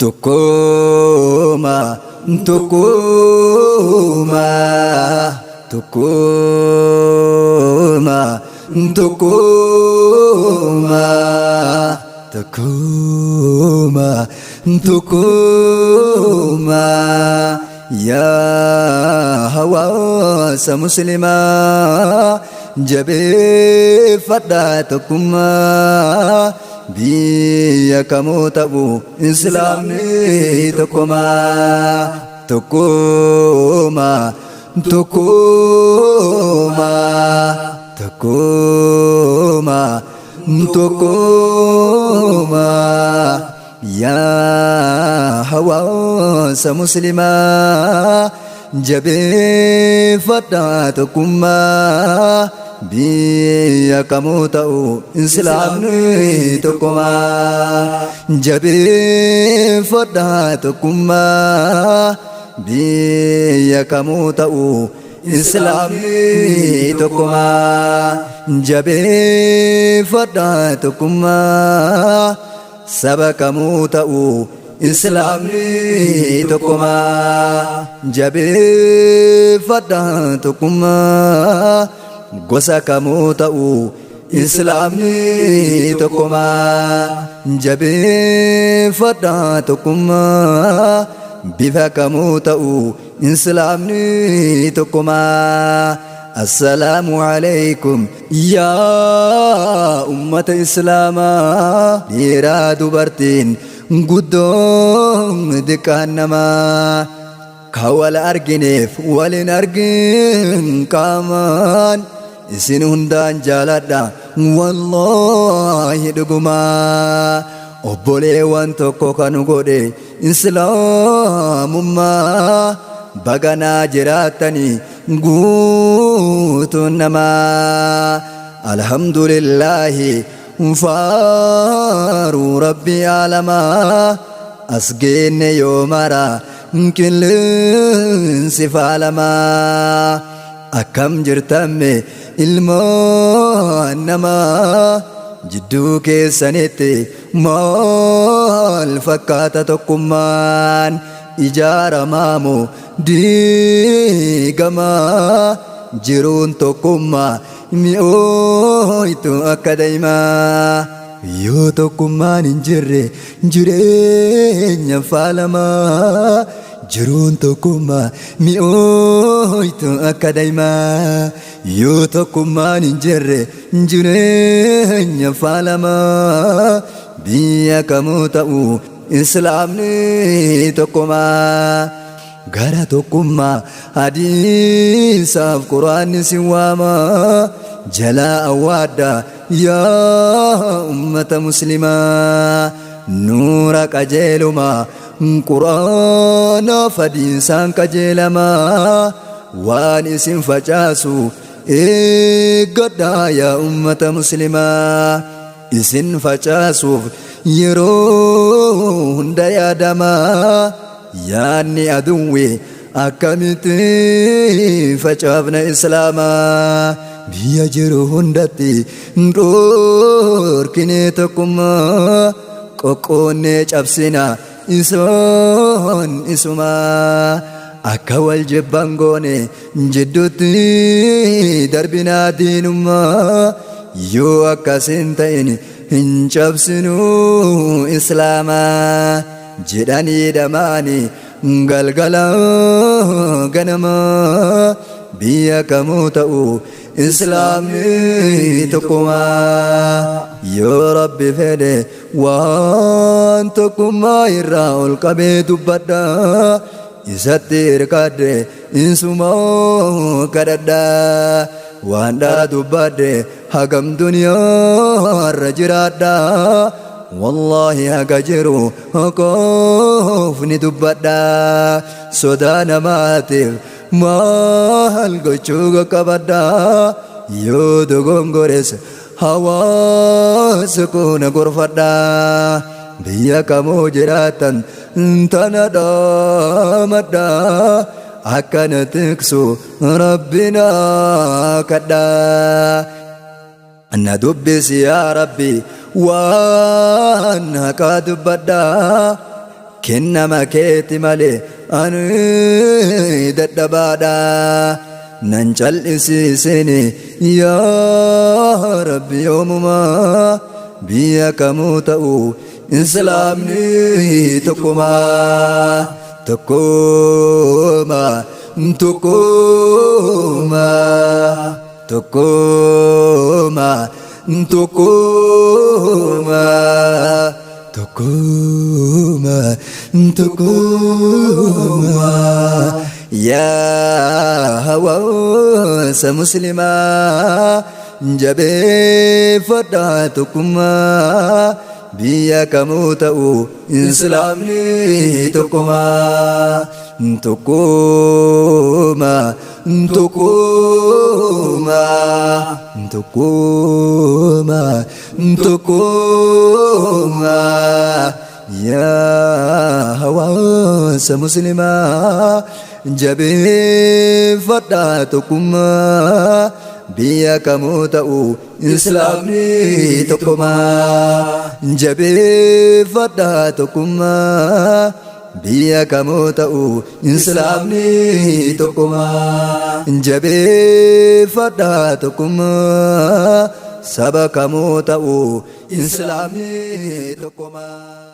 Tokkuma tokkuma tokkuma tokkuma tokkuma tokkuma yaa hawaasa muslimaa jabeeffadhaa tokkummaa biyya kamuu ta'u islaamni tokkumaa tokkuma tokkuma tokkuma tokkuma yaa hawaasa muslimaa jabeeffadhaa tokkummaa biyya kamuu ta'u islaamni tokkumaa jabeeffadhaa tokkummaa biyya kamuu ta'u islaamni tokkumaa jabeeffadhaa tokkummaa saba kamuu ta'u islaamni tokkumaa jabeeffadhaa tokkummaa gosa kamuu ta'u islaamni tokkumaa jabeeffadhaa tokkummaa bifa kamuu ta'u islaamni tokkumaa. Assalaamu alaykum yaa ummata islaamaa dhiiraa dubartiin guddoon diqqaan namaa ka wal argineef walin argin qaamaan isin hundaan jaaladha wallaahi dhugumaa obboleewwan tokko kan godhe islaamummaa baganaa jiraattanii guutuun namaa alhamdulillaahi faaruu rabbi aalamaa as geenne yoo mara qilleensi faalamaa akkam jirtamme ilmaan namaa jidduu keessanitti maal fakkaata tokkummaan ijaaramaamu diigamaa jiruun tokkummaa mi'ooytu akka daa'imaa yoo tokkummaan hin jirre jireenya faalamaa jiruun tokkummaa mi'ooytu akka daa'imaa yoo tokkummaan hin jirre jireenya faalamaa biyya kamuu ta'u islaamni tokkumaa gara tokkummaa hadiisaaf quraanni si waama jalaa awwaadda yaa ummata muslimaa nuura qajeelumaa quraanaaf hadiisaan qajeelamaa waan isin facaasu eeggadhaa yaa ummata muslimaa isin facaasuuf yeroo hunda yaadamaa yaanni aduwwi akkamitti facaafna islaamaa biyya jiru hundatti dhoorkinee tokkummaa qoqqoonnee cabsina isoon isumaa akka wal jibban goone jidduutti darbinaa diinummaa yoo akkasin ta'in hin cabsinuu islaamaa jedhanii dhamaani galgala ganama biyya kamuu ta'u islaamni tokkumaa yoo rabbi fedhe waan tokkummaa irraa ol qabee dubbadha isatti hirkadhe insumaa kadhadha waan dhara dubbadhe hagam duniyaarra jiraadha wallaahi haga jiru qoofni dubbadha sodaa namaatiif maal gochuu qaqqabadha yoo dogongores hawaasa koona gorfadha biyya kamuu jiraattan tana dhaamadha akkana tiksu rabbina kadha na dubbisi yaa rabbi waan haqaa dubbadha. Kennama keeti malee ani dadhabaadha. Nan cal'isiisini yaa Rabbi yoomumaa, biyya kamuu ta'u islaamni tokkumaa, tokkuma, tokkuma, tokkuma, tokkuma, tokkuma, tokkuma. Yaa hawaasa muslimaa, jabeeffadhaa tokkummaa, biyya kamuu ta'u islaamni tokkumaa, tokkuma, tokkuma, tokkuma, tokkuma. Yaa hawaasa muslimaa, jabeeffadhaa tokkummaa, biyya kamuu ta'u islaamni tokkumaa, jabeeffadhaa tokkummaa, biyya kamuu ta'u islaamni tokkumaa, jabeeffadhaa tokkummaa, saba kamuu ta'u islaamni tokkumaa.